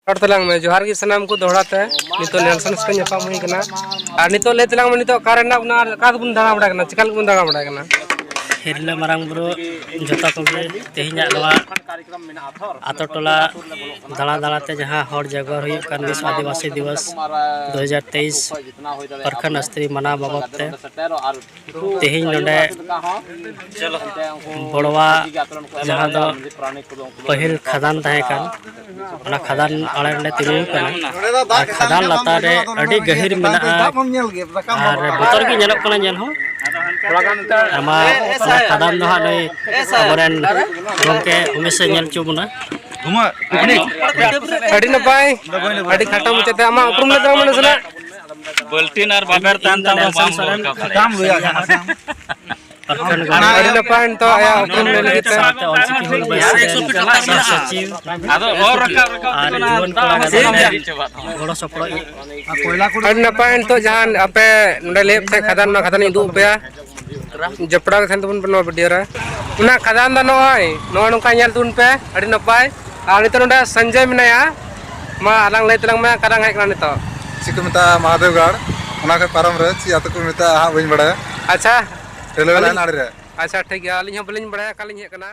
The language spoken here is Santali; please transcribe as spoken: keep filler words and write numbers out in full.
ᱨᱚᱲ ᱛᱟᱞᱟᱝ ᱢᱮ᱾ ᱡᱚᱦᱟᱨ ᱜᱮ ᱥᱟᱱᱟᱢ ᱠᱚ ᱫᱚᱦᱲᱟ ᱛᱮ᱾ ᱱᱤᱛᱚᱜ ᱱᱮᱞᱥᱚᱱ ᱥᱟᱛᱮ ᱧᱟᱯᱟᱢ ᱦᱩᱭ ᱠᱟᱱᱟ᱾ ᱟᱨ ᱱᱤᱛᱚᱜ ᱞᱟᱹᱭ ᱛᱟᱞᱟᱝ ᱢᱮ, ᱱᱤᱛᱚᱜ ᱚᱠᱟ ᱨᱮ ᱢᱮᱱᱟᱜ ᱵᱚᱱᱟ ᱟᱨ ᱚᱠᱟ ᱫᱚᱵᱚᱱ ᱫᱟᱬᱟ ᱵᱟᱲᱟᱭ ᱠᱟᱱᱟ? ᱪᱮᱠᱟ ᱞᱟᱹᱜᱤᱫ ᱵᱚᱱ ᱫᱟᱬᱟ ᱵᱟᱲᱟᱭ ᱠᱟᱱᱟ? ᱦᱤᱨᱞᱟᱹ ᱢᱟᱨᱟᱝ ᱵᱩᱨᱩ ᱡᱚᱛᱚ ᱠᱚᱜᱮ, ᱛᱮᱦᱮᱧᱟᱜ ᱱᱚᱣᱟ ᱟᱛᱳ ᱴᱚᱞᱟ ᱫᱟᱬᱟ ᱫᱟᱬᱟ ᱛᱮ ᱡᱟᱦᱟᱸ ᱦᱚᱲ ᱡᱟᱜᱚᱨ ᱦᱩᱭᱩᱜ ᱠᱟᱱ ᱵᱤᱥᱥᱚ ᱟᱹᱫᱤᱵᱟᱹᱥᱤ ᱫᱤᱵᱚᱥ ᱫᱩ ᱦᱟᱡᱟᱨ ᱛᱮᱭᱤᱥ ᱯᱟᱨᱠᱷᱟᱱ ᱟᱥᱛᱨᱤ ᱢᱟᱱᱟᱣ ᱵᱟᱵᱚᱫ ᱛᱮ ᱛᱮᱦᱮᱧ ᱱᱚᱰᱮ ᱵᱚᱲᱣᱟ, ᱡᱟᱦᱟᱸ ᱫᱚ ᱯᱟᱹᱦᱤᱞ ᱠᱷᱟᱫᱟᱱ ᱛᱟᱦᱮᱸ ᱠᱟᱱ, ᱚᱱᱟ ᱠᱷᱟᱫᱟᱱ ᱟᱲᱮ ᱨᱮᱞᱮ ᱛᱤᱸᱜᱩ ᱠᱟᱱᱟ᱾ ᱟᱨ ᱠᱷᱟᱫᱟᱱ ᱞᱟᱛᱟᱨ ᱨᱮ ᱟᱹᱰᱤ ᱜᱟᱹᱦᱤᱨ ᱢᱮᱱᱟᱜᱼᱟ ᱟᱨ ᱵᱚᱛᱚᱨ ᱜᱮ ᱧᱮᱞᱚᱜ ᱠᱟᱱᱟ ᱧᱮᱞ ᱦᱚᱸ᱾ ᱟᱭᱢᱟ ᱚᱱᱟ ᱠᱷᱟᱫᱟᱱ ᱫᱚ ᱦᱟᱸᱜ ᱱᱩᱭ ᱟᱵᱚᱨᱮᱱ ᱜᱚᱢᱠᱮ ᱩᱢᱮᱥᱮ ᱧᱮᱞ ᱦᱚᱪᱚ ᱵᱚᱱᱟ᱾ ᱟᱹᱰᱤ ᱱᱟᱯᱟᱭ, ᱟᱹᱰᱤ ᱠᱷᱟᱴᱚ ᱢᱩᱪᱟᱹᱫ ᱛᱮ ᱟᱢᱟᱜ ᱩᱯᱨᱩᱢ ᱞᱟᱹᱭ ᱛᱟᱞᱟᱝ ᱢᱮ ᱱᱟᱥᱮᱱᱟᱜ᱾ ᱵᱟᱹᱞᱴᱤᱱ ᱟᱨ ᱵᱟᱵᱮᱨ ᱛᱟᱦᱮᱱ ᱛᱟᱢᱟ, ᱵᱟᱢ ᱜᱚᱞ ᱠᱟᱜᱼᱟ᱾ ᱯᱨᱚᱠᱷᱚᱸᱰ ᱜᱚᱲᱚ ᱟᱹᱰᱤ ᱱᱟᱯᱟᱭ ᱱᱤᱛᱚᱜ ᱟᱭᱟᱜ ᱩᱯᱨᱩᱢ ᱞᱟᱹᱭ ᱞᱟᱹᱜᱤᱫ ᱛᱮ᱾ ᱥᱟᱶᱛᱮ ᱚᱞᱪᱤᱠᱤ ᱦᱩᱞ ᱢᱟᱦᱟ ᱨᱮ ᱥᱚᱪᱤᱵᱽ ᱟᱫᱚ ᱚᱞ ᱨᱟᱠᱟᱵ ᱨᱟᱠᱟᱵ ᱟᱨ ᱡᱩᱣᱟᱹᱱ ᱠᱚᱲᱟ ᱜᱟᱫᱮᱞ ᱨᱮ ᱜᱚᱲᱚ ᱥᱚᱯᱚᱦᱚᱫ ᱤᱧ ᱟᱹᱰᱤ ᱱᱟᱯᱟᱭ ᱱᱤᱛᱚᱜ ᱡᱟᱦᱟᱸ ᱟᱯᱮ ᱱᱚᱰᱮ ᱞᱟᱹᱭᱮᱫ ᱛᱟᱦᱮᱸ ᱠᱷᱟᱫᱟᱱ, ᱱᱚᱣᱟ ᱠᱷᱟᱫᱟᱱ ᱤᱧ ᱩᱫᱩᱜ ᱟᱯᱮᱭᱟ᱾ ᱡᱚᱯᱲᱟᱣ ᱜᱮ ᱛᱟᱦᱮᱱ ᱛᱟᱵᱚᱱ ᱯᱮ ᱱᱚᱣᱟ ᱵᱷᱤᱰᱤᱭᱳ ᱨᱮ᱾ ᱚᱱᱟ ᱠᱷᱟᱫᱟᱱ ᱫᱚ ᱱᱚᱜᱼᱚᱭ ᱱᱚᱜᱼᱚ ᱱᱚᱝᱠᱟ ᱧᱮᱞ ᱛᱟᱵᱚᱱ ᱯᱮ, ᱟᱹᱰᱤ ᱱᱟᱯᱟᱭ᱾ ᱟᱨ ᱱᱤᱛᱚᱜ ᱱᱚᱰᱮ ᱥᱚᱧᱡᱚᱭ ᱢᱮᱱᱟᱭᱟ, ᱢᱟ ᱟᱞᱟᱝ ᱞᱟᱹᱭ ᱛᱟᱞᱟᱝ ᱢᱮ ᱚᱠᱟᱨᱮᱢ ᱦᱮᱡ ᱠᱟᱱᱟ ᱱᱤᱛᱚᱜ? ᱪᱮᱫ ᱠᱚ ᱢᱮᱛᱟᱜᱼᱟ ᱢᱟᱦᱟᱫᱮᱣᱜᱟᱲ, ᱚᱱᱟ ᱠᱷᱚᱱ ᱯᱟᱨᱚᱢ ᱨᱮ ᱪᱮᱫ ᱟᱹᱛᱩ ᱠᱚ ᱢᱮᱛᱟᱜᱼᱟ ᱦᱟᱸᱜ ᱵᱟᱹᱧ ᱵᱟᱲᱟᱭᱟ᱾ ᱟᱪᱪᱷᱟ᱾ ᱨᱮᱞᱣᱮ ᱞᱟᱭᱤᱱ ᱟᱹᱞᱤᱧ ᱟᱲᱮ ᱨᱮ᱾ ᱟᱪᱪᱷᱟ, ᱴᱷᱤᱠ ᱜᱮᱭᱟ, ᱟᱹᱞᱤᱧ ᱦᱚᱸ ᱵᱟᱹᱞᱤᱧ ᱵᱟᱲᱟᱭᱟ ᱚᱠᱟᱞᱤᱧ ᱦᱮᱡ ᱠᱟᱱᱟ᱾